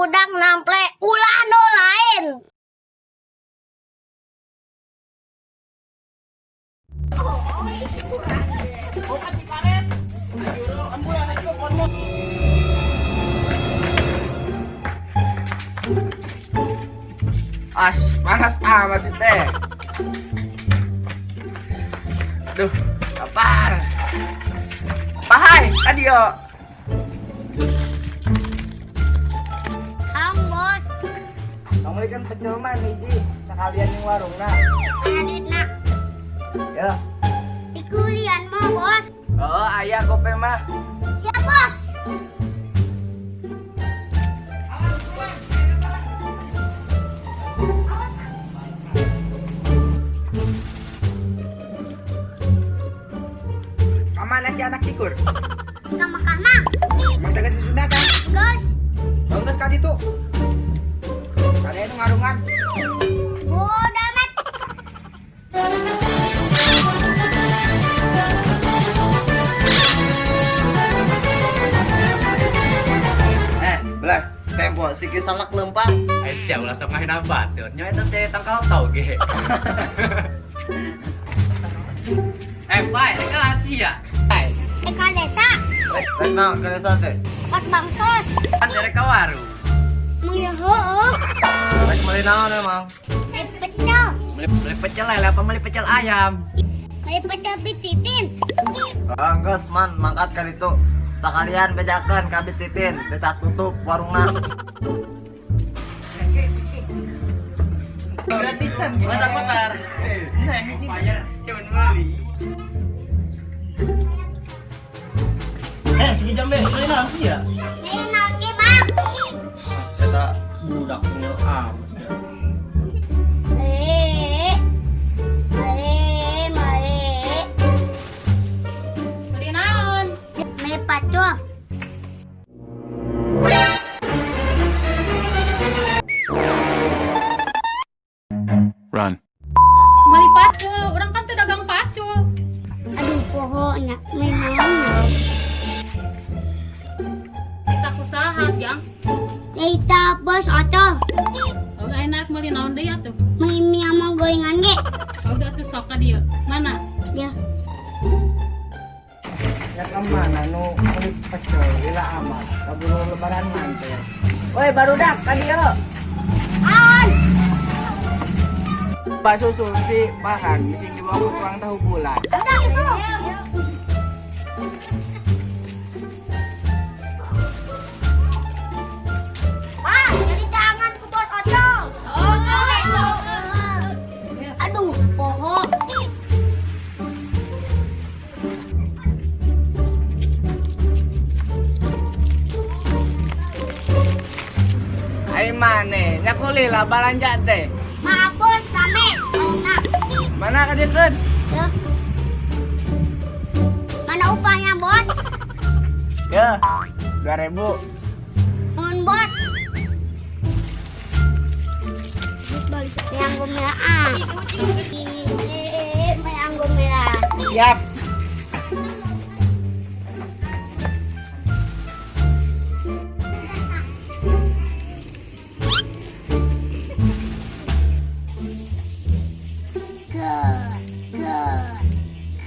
Budak nample ulah nu lain. As, panas amat itu teh. Duh, lapar. Pahai, tadi yo. Kang bos, Kamu kan pecel mah hiji, sekalian yang warung nah. Mana duitna? Ya. Dikulian mah bos. Oh, ayah gope mah. Siap bos. Kamana si anak tikur? Ka Mekah mang. Masa geus disunatan? Geus. Geus ka ditu. Kada itu ngarungan. Bodoh amat. Eh, belah, tempo siki salak lempang. Ai sia ulah sok ngahina batur. Nya eta teh tangkal tauge. Eh, Pai, rek ka Asia. Ai, Eka desa. Rek naon ke desa teh? Pot bangsos. Kan rek ka warung. Mang ya heueuh. Rek meuli naon emang? Beli pecel. Beli pecel lele apa beli pecel ayam? Beli pecel pititin. Ah, geus man, mangkat ka ditu. Sakalian bejakeun ka Bititin, teu tutup warungna. Gratisan gimana kotar? Nah, ini cuman beli. Eh, sigi jambe, beli naon sih ya? Beli naon ge mang? Eta budak punya amat ya. Eh. Beli, beli. Beli naon? Beli pacul. Run. Beli pacul, urang kan teu dagang pacul. Aduh, pokoknya beli naon. Kita usaha, Jang. Kita bos ocol. Oh, gak enak beli naon deui atuh. Beli mie sama gorengan ge. Oh, udah tuh sok ka dieu. Mana? Ya. Ya kemana nu beli pecel gila amat. Kaburu lebaran mantel. Woi, barudak ka dieu. Aon. Pak susul si Pahan sing dibawa ke tukang tahu bulat. Udah susu. Pak, jadi tangan ku bos ocol. Oh, Aduh, poho. Ai mane, nya kulila balanja teh. Maaf bos, rame. Enak. Mana ka dieu? Ya. Mana upahnya bos? Ya, 2000. Mohon bos. Balik yang merah. Ah. Yang merah. Siap. Good, good,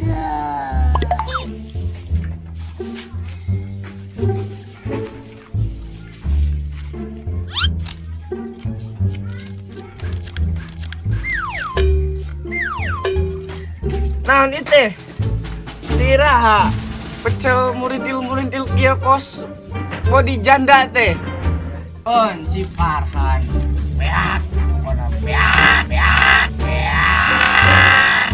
good. Naon ieu teh? Tiraha pecel murintil-murintil kieu kos body janda teh. On si Farhan. Beak, pokona beak, beak, beak.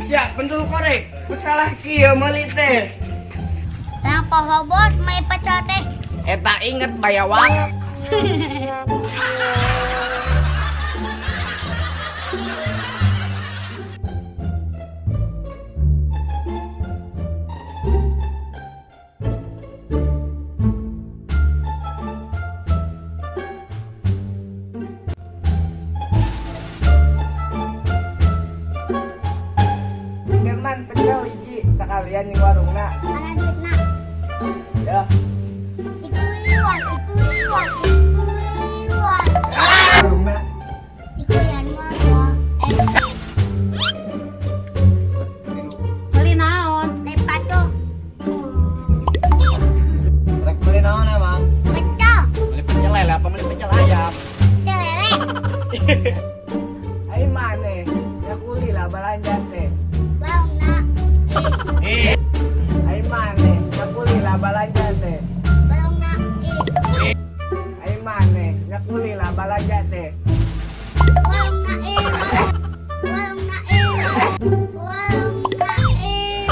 Siap, bentul korek. Salah kieu meuli teh. Yang poho bos, mai pecel teh. Eta inget bayawang. Sakalian jeung warungna. Mana duitna? Ya. Ikuliwan, ikuliwan, ikuliwan. Warungna. Ikulian warung. Eh, Beli naon? beli pacul. Rek beli naon emang? Pecel, Beli pecel lele apa beli pecel ayam? pecel lele. Ai maneh? Ya kuli lah balanja teh. Warungna. Eh, Ai maneh? Ya kuli lah balanja teh. warungna. Eh, Ai maneh? Ya kuli lah balanja teh. warungna. Eh, warungna. Eh, warungna. Eh.